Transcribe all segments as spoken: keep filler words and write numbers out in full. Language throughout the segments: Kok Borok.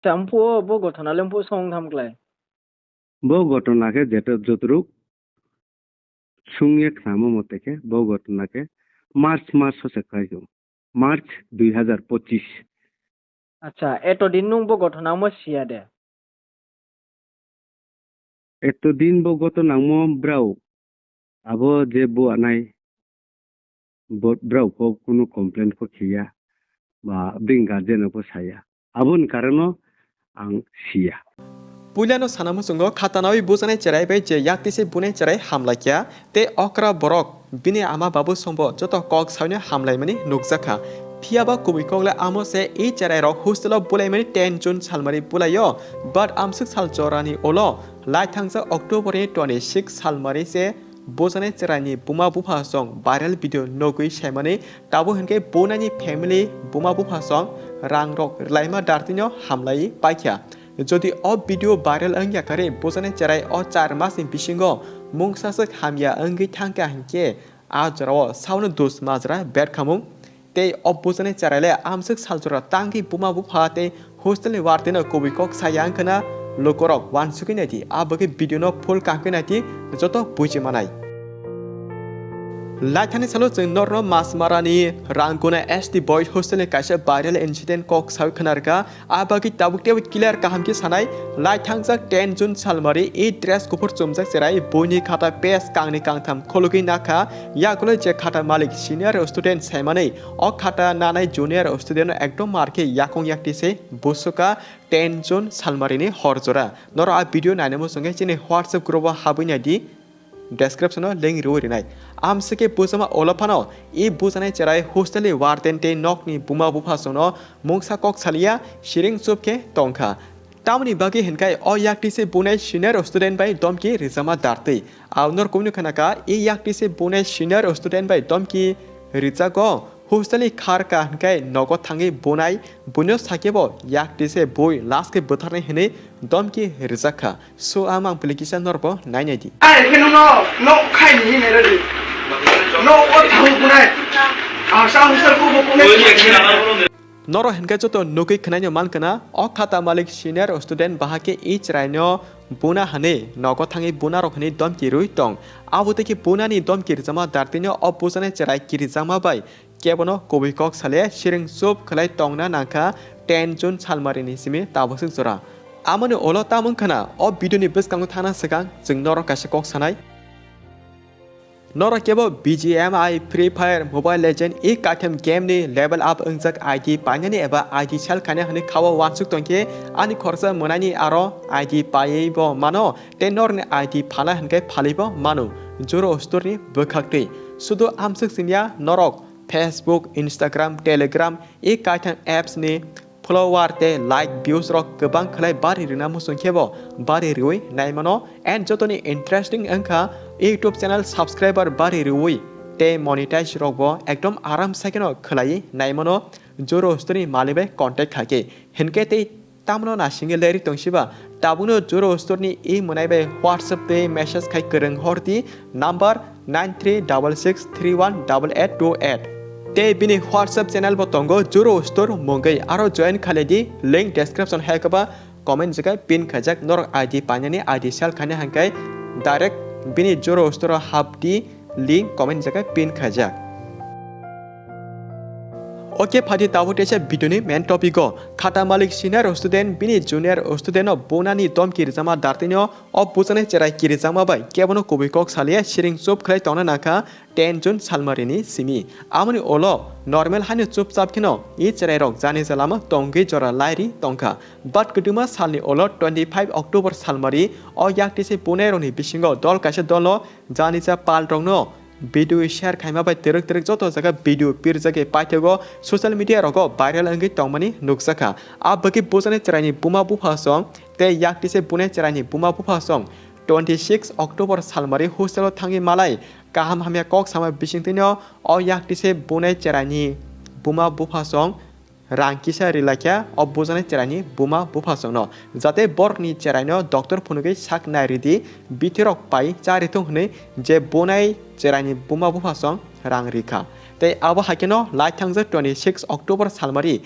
Acha, amphu o bo gotona le amphu song tham klai? Bo gotona khe jeto jotruk sungye khnamo mote khe bo gotona khe March mas o se khlai kho. March dui hazar pochis. Acha, eto din nung bo gotona mo siya de? Eto din bo goto nangmo brao abo je bo anai bo-, brao kho kunu complain kho khiya ba bini guardian kho saya. Aboni karono ang siya. Puilano sana muchungo khatanawi bujanai cherai bai je yaktise bunai cherai hamlaikya tei okra borok bini ama babu songbo joto kok saino hamlaimani nukjakha. Phiyaba kubui kokle amo se e cherai rok hostel o bulaimani ten June salmari bulaio, but amswk sal jorani ulo lai thangjak October ni twenty six salmari se bujanai cheraini buma buphasong viral video nugwi saimani, tabuk hinkhe bunani family buma buphasong rangrok rwlaima dartino hamlaiwi paikha. Jodi o video viral wngya kare bujanai cherai o char masni bisingo mungsaswk hamya wngwi thangkha hinkhe a jorao saono dus majra berkhamung. Tei o bujanai cheraile amswk saljora tangwi buma bupha tei hostel ni warden no kubui kok saya wngkhana lukurok uansugwi naidi. A bagwi video no full kaham khe naidi, joto buji manai. Laithani salo chwng norno Masmara ni Ranguna S T Boys hostel ni kaisa viral incident kok sawi khna rwkha. A bagwi tabuk teibo clear kaham khe sanai, lai thangjak ten June salmari e dress kuphur chumjak cherai buini khata page kangni kangtham khologwi nakha, yagulo je khata malik senior student saimanwi o khata nanai junior student no ekdom mar khe yakung yakti se busuka ten June salmari ni hor jora. Noro a video naina muchungkhe chini WhatsApp group o habwi naidi. Description o link rwi rinai. Amswkhe bujama olo phano e bujanai cherai hostel ni warden tei nokni buma buphasongno mungsa kok salia siring chup khe tongkha. Tamoni bagwi hinkhai o yaktise bunai senior student bai domki rijama dartwi. Aunor kumino khanaka e yaktise bunai senior student bai domki rijago. Hostel ni khar ka hinkhai nogo thangwi bunai buino sakebo yaktise bui last khe bwtharnai hinwi domki rijakha. So, ang ang application norbo nainai di. Ai, khe nono, no khai ni hinai rodi. No, o thang bunai. Ang sa hostel ko bo kunai. Noro hinkhai joto nugwi khnaino mankana, o khata malik senior student bahake e cheraino buna hane, nogo thangwi buna rok hane domki rwi tong. Abo tei khe bunani domki rijama dartino o bujanai cherai kirijakma bai kebono kubui kok sale siring chup khlai tongna nangkha ten June salmarini simi tabuk swk jora. Amoni ulo tamo wngkhana o video ni bwskango thangna swkang chwng norok kaisa kok sanai. Norok kebo B G M I, Free Fire, Mobile Legend e kaitham game ni level up wngjak I D painani eba I D sell khaina hwnwi khao uansuk tongkhe ani khoroksa mwnaini aro I D paiwi bo mano tei norokni I D phala hwnkhe phalwi bo mano juro usturni bwkhaktwi. Sudu amswk siniya norok Facebook, Instagram, Telegram e kaitham apps ni follower tei like views rok kwbang khlai bari rwna muchung khe bo bari rwui naimano and jotoni interesting wngkha YouTube channel subscriber bari rwui tei monetize rok bo ekdom aram saikeno khlaiwi naimano juro usturni malik bai contact khaikhe hinkhe tei tamno nasingwi lerwi tongsiba, tabukno juro usturni e mwnai bai WhatsApp tei message khai kwrwng hor di number nine three double six three one double eight two eight. Tei bini WhatsApp channel bo tongo juro ustur mungwi, aro join khalai di, link description hai khe ba comment jaga pin khaijak, norok I D painani I D sell khaina hangkai direct bini juro usturo hap di, link comment jaga pin khaijak. Oke, phadi tabuk teisa video ni main topic o. Khata malik senior student bini junior student no bunani domki rijama dartino o bujanai cherai kirijakma bai kebono kubui kok salia siring chup khlai tongna nangkha ten June salmarini simi. Amoni ulo normal haino chupchap kheno e cherai rok jani jalama tongwi jora lairi tongkha. But kwdwma salni ulo twenty five October salmari o yaktise bunai rokni bisingo dol kaisa dolno janisa pal rokno video share khaima bai twrwk twrwk joto jaga video pirjagwi paithago social media rogo viral wngwi tongmani nukjakha. A bagwi bujanai cheraini buma buphasong tei yaktise bunai cheraini buma buphasong twenty six October salmari hostel o thangwi malai kaham hamya kok sama bisingtwino o yaktise bunai cheraini buma buphasong rang kisa rilakya o bujanai cheraini buma buphasongno, jate borokni cheraino doctor phunugwi sak nairidi, bithirok pai charithung hwnwi je bunai cheraini buma buphasong rang rikha. Tei abo haikheno lai thangjak twenty six October salmari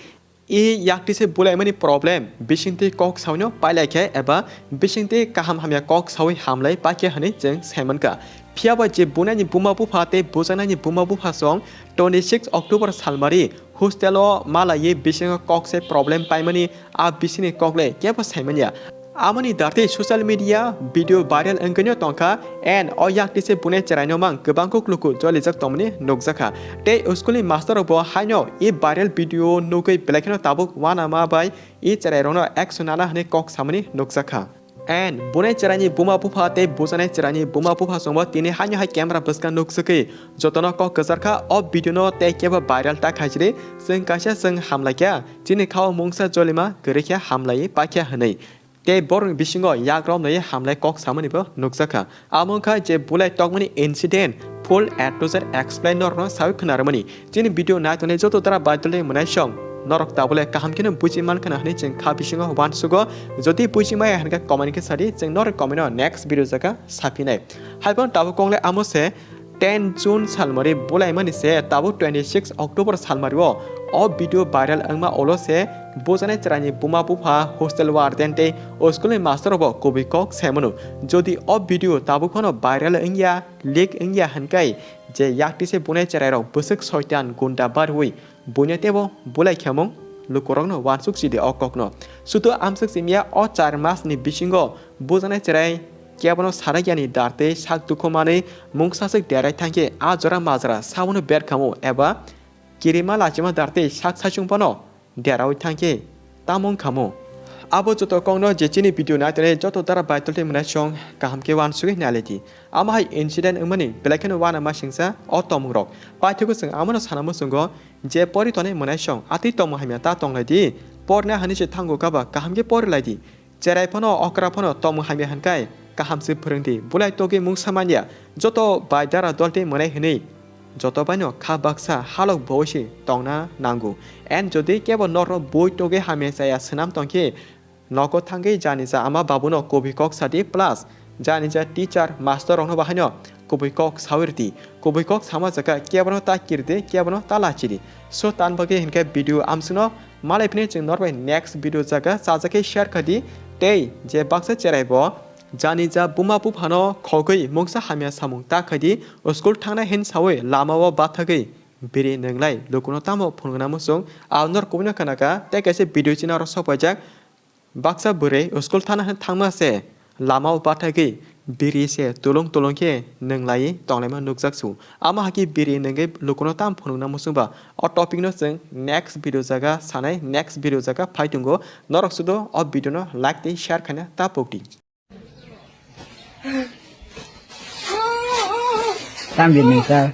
I yaktise bulaimani problem bisingtwi kok sawino pailaikha eba bisingtwi kaham hamya kok sawi hamlai paikha hwnwi chwng saimankha. Phiyaba je bunaini buma bupha tei bujaknaini buma bupha song twenty six October salmari hostel o malaiwi bisingo kok se problem paimani a bisingni kokle kebo saimanya. Amoni dartwi social media video viral wngwino tongkha and o yaktise bunai chwraino mang kwbang kuk luku jolijak tongmani nukjakha. Tei school ni master rokbo haino e viral video nugwi belai kheno tabuk uanama bai e chwrairokno action nana hwnwi kok samani nukjakha. And bunai chwraini buma bupha tei bujaknai chwraini buma bupha chwngbo tini haino hai camera bwskang nuksugwi jotono kok kwcharkha o video no tei kebo viral ta khaisiri chwng kaisa chwng hamlaikha chini khao mungsa jolima kwrwikha hamlaiwi paikha hwnwi. Tei borokni bisingo yagrok nai hamlai kok samani bo nukjakha. Amo wngkha je bulai tokmani incident full A to Z explain norokno sawi khwnarwmani. Chini video naitongnai joto dara baitolni mwnaisong norok tabule kaham kheno buji mankha na hwnwi chwng kha bisingo uansugo. Jodi buji maya hwnkhe comment khe sadi, chwng norok comment o next video jaga saphinai. Haiphano tabuk kongle amo se ten June salmari bulaimani se tabuk twenty six October salmario o video viral wngma ulo se bujaknai chwraini buma bupha hostel warden tei school ni master rokbo kubui kok saimano. Jodi o video tabuk phano viral wngya, leak wngya hwnkai je yaktise bunai chwrairok bwswk soitan gunda barwi buino teibo bulai khamung lukurokno uansuk sidi o kokno. Sudu amswk simya o char masni bisingo bujaknai chwrai kebono sarakyani dartwi sak dukhu manwi mungsaswk derai thangkhe a jora majra sabono berkhamu eba kirima lachima dartwi sak saichung bono deraui thangkhe tamo wngkhamu. Abo joto kokno je chini video naitongnai joto dara baitoltwi mwnaisong kaham khe uansugwi nailedi. Amo hai incident wngmani belai kheno uanama singsa o tongmungrok. Paithago chwng amono sana muchungo je pori tongnai mwnaisong atwi tongmung hamya ta tonglaidi. Porna hwnwi se thango kaba kaham khe porilaidi. Cherai phano okra phano tongmung hamya hwnkai kaham se phwrwngdi. Bulai togwi mungsa manya joto bai dara dolti mwnai hwnwi joto baino kha baksa halok boi se tongna nango. And jodi kebo norno bui togwi hamya chaya swnam tongkhe nogo thangwi jani ja ama babuno kubui kok sadi plus jani ja teacher master rokno bahaino kubui kok sawi rwdi. Kubui kok sama jaga kebono ta kirdi kebono ta lachidi. So tan bagwi hinkhe video amswkno malai phini chwng norbai next video jaga chajakhe share khadi tei je baksa cherai bo jani ja buma buphano khogwi mungsa hamya samung ta khaidi school thangnai hin sawi lamao bathagwi biri nwnglai lukuno tamo phunukna muchung a nor kubui no khanaka tei kaisa video china oro sok paijak. Baksa bwrwi school thana hwn thangma se lamao bathagwi biri se tulung tulung khe nwnglai tonglaima nukjak su. Amo hakhe biri nwngwi lukuno tam phunukna muchungba o topic no chwng next video jaga sanai next video jaga phai tongo. Norok sudo o video no like tei share khaina ta pokdi. Tam bini sa.